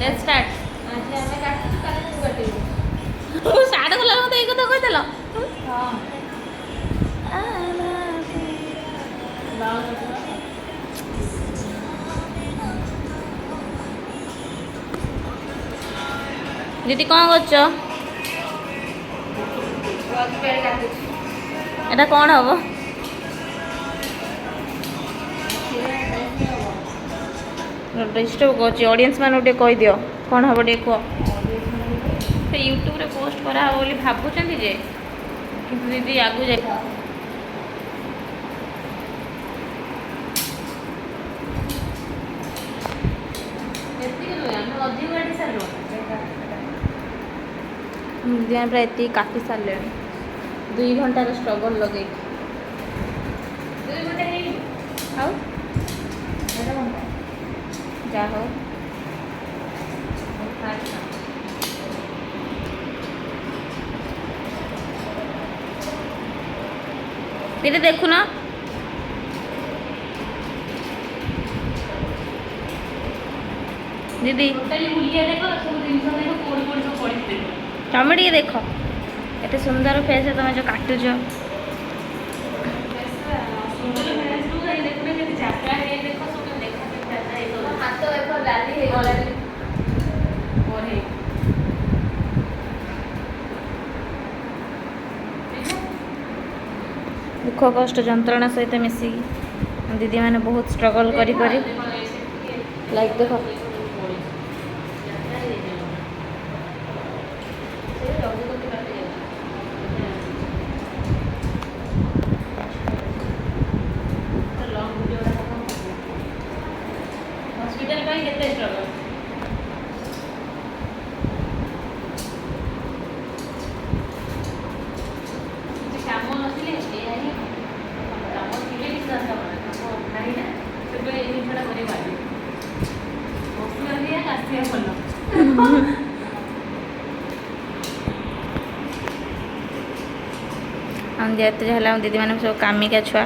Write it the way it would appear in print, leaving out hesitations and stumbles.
Let's start. ଆଜି ଆମେ କାଟୁଛୁ, କାଲି ତୁ କାଟିବୁ। ମୁଁ ଷ୍ଟାର୍ଟ କଲା, ମୋତେ ଏଇ କଥା କହିଦେଲ। ହଁ, ବାଳ କାଟିବା। ଦିଦି, କ'ଣ କରୁଛ? ରଜ ପାଇଁ କାଟୁଛି। ଏଟା କ'ଣ ହବ? ଡିଷ୍ଟର୍ବ କରୁଛି। ଅଡ଼ିଏନ୍ସ ମାନଙ୍କୁ ଟିକେ କହିଦିଅ, କ'ଣ ହବ ଟିକେ କୁହ। ସେ ୟୁଟ୍ୟୁବରେ ପୋଷ୍ଟ କରାହବ ବୋଲି ଭାବୁଛନ୍ତି ଯେ, କିନ୍ତୁ ଦିଦି ଆଗକୁ ଯାଇ ଏତିକି ନୁହେଁ, ଆମେ ଅଧିକ କାଟି ସାରିଲୁଣି। ଦିଦି, ଆମେ ପ୍ରାୟ ଏତିକି କାଟି ସାରିଲେଣି 2 ଘଣ୍ଟାର ଷ୍ଟ୍ରଗଲ୍ ଲଗେଇକି। 2 ଘଣ୍ଟା ହେଇନି। ଆଉ? 1.5 ଘଣ୍ଟା। ଯାହା ହଉ। ଫାଷ୍ଟ କାମ। ଦିଦି, ଦେଖୁନ। ଦିଦି। ଟୋଟାଲି ହୁଲିଆ ଦେଖ, ସବୁ ଜିନିଷ ଦେଖ, କୋଉଠି କୋଉଠି ସବୁ ପଡ଼ିଛି ଦେଖ। ତମେ ଟିକେ ଦେଖ, ଏତେ ସୁନ୍ଦର ଫେସ୍ ତମେ ଯେଉଁ କାଟୁଛ। ସୁନ୍ଦର ଫେସ୍ରୁ ଏଇ ଦେଖୁନ, କେତେ ଯାତ୍ରା ହେଇ ଦେଖ, ସବୁ ଦେଖ, କେତେ ଯାତ୍ରା ହେଇଗଲା। ହାତ ଦେଖ, ଲାଲି ହେଇଗଲାଣି। ପରେ ଦେଖ। ଦୁଃଖ କଷ୍ଟ ଯନ୍ତ୍ରଣା ସହିତ ମିଶିକି ଦିଦିମାନେ ବହୁତ ଷ୍ଟ୍ରଗଲ୍ କରି କରି ଦେଖ, ଏ ସେତିକି ଲାଇକ୍ ଦେଖ। ପଡ଼ିଛି, ଯାତ୍ରା ହେଇଯାଇଛି। ସେ ରଘୁପତି ବାଟ ଯାଉଛି। ଲଙ୍ଗ ଭିଡ଼ିଓ ଗୁଡ଼ା ହସ୍ପିଟାଲ ପାଇଁ କେତେ ଷ୍ଟ୍ରଗଲ୍। କିଛି କାମ ନଥିଲେ ଏଇଆ ହିଁ। କାମ ଥିଲେ କିଛି ଦରକାର ପଡ଼େ, କାମ ନାହିଁ ନା, ସେଥିପାଇଁ ଏଇ ଜିନିଷଟା କରିବାକୁ ବାଧ୍ୟ। ବସିବା ଅପେକ୍ଷା କାଶିବା ଭଲ। ଆମ ଯେତେ ଯାହା ହେଲେ ଆମ ଦିଦିମାନେ ସବୁ କାମିକା ଛୁଆ।